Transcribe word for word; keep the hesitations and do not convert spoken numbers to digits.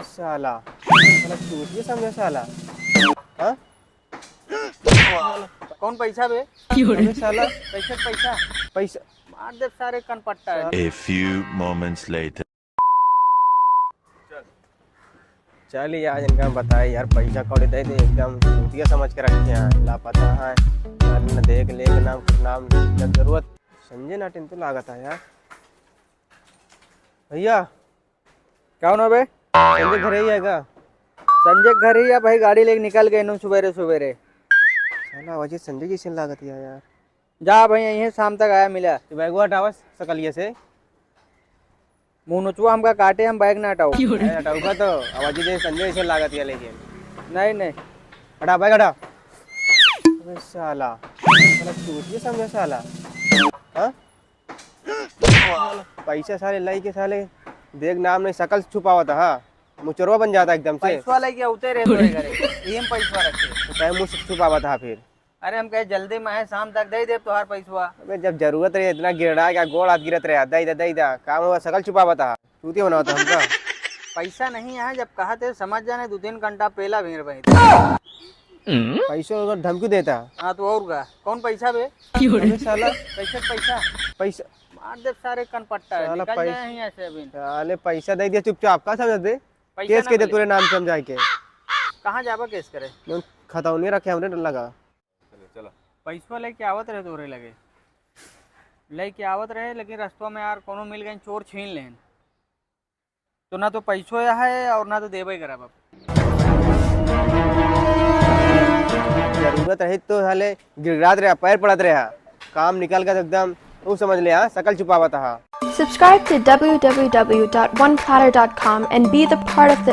साला, साला चूतिया समझे साला। हाँ? कौन पैसा बे? अबे साला, पैसा, पैसा। पैसा। मार दे सारे कनपट्टा। साला। A few moments later. चल यार, इनका बताए यार, पैसा कौड़ी दे दे, एकदम चूतिया समझ के रखे हैं, लापता है, ना देख ले नाम, कुछ नाम, जब जरूरत। संजय नाटिन तो लागत है यार। भैया, कौन हो बे? संजय घर ही है का? संजय घर ही है भाई, गाड़ी लेके निकल गए नु सुबेरे सुबेरे। साला आवाज संजय जैसे लागत है यार। जा भाई, यहीं शाम तक आया मिला। तो बैगवा हटावा सकलिए से। मुँह नोचवा हमका काटे, हम बैग ना हटाऊ। अरे हटाऊगा तो आवाज जैसे संजय जैसे लागत है लेकिन। नहीं, नहीं। हटा बैग हटा। अबे साला, साला चूतिया समझे साला। हाँ? पैसा साले लाई के साले देख नाम नहीं, सकल छुपावत हा, मुचरवा बन जाता एकदम से। पैसवा लेके आते रहे तोरे घरे, यही में पैसवा रखे। तो कहे मुँह से छुपावत हा फिर। अरे हम कहे जल्दी में है, शाम तक दे दे तोहार पैसवा। अबे जब जरूरत रहे इतना गिरड़ा क्या गोड़ हाथ गिरत रहे, दे दे दे दे, काम हुआ सकल छुपावत हा, चूतिया बनावत हा हमका। पैसा नहीं है, जब कहा थे समझ जाने, दो तीन घंटा पहला भीड़ वहीं। पैसा उधर धमकी देता। हाँ तो और का? कौन पैसा बे? अबे साला पैसा, पैसा। पैसा। मार दे सारे कनपट्टा, साला निकल पै-, जाए यहाँ से अभी। साले पैसा दे दिया चुपचाप, का समझ दे? पैसा केस ना के दे मिले। तोरे नाम समझाए के। कहाँ जाबा केस करे? जौन खतौनी रखे हमरे डर लगा। चलो, चलो। पैसवा लेके आवत रहे तोरे लगे, लेके आवत रहे, लेकिन रस्तवा में यार कोनो मिल गए, चोर छीन लेन। तो ना तो पैसो है और ना तो देबे करब अब। जरूरत रही तो साले गिड़गिड़ात रहा, पैर पड़त रहा, काम निकल गया तो एकदम, वो समझ ले, हाँ, सकल छुपावत हा। Subscribe to W W W dot one platter dot com and be the part of the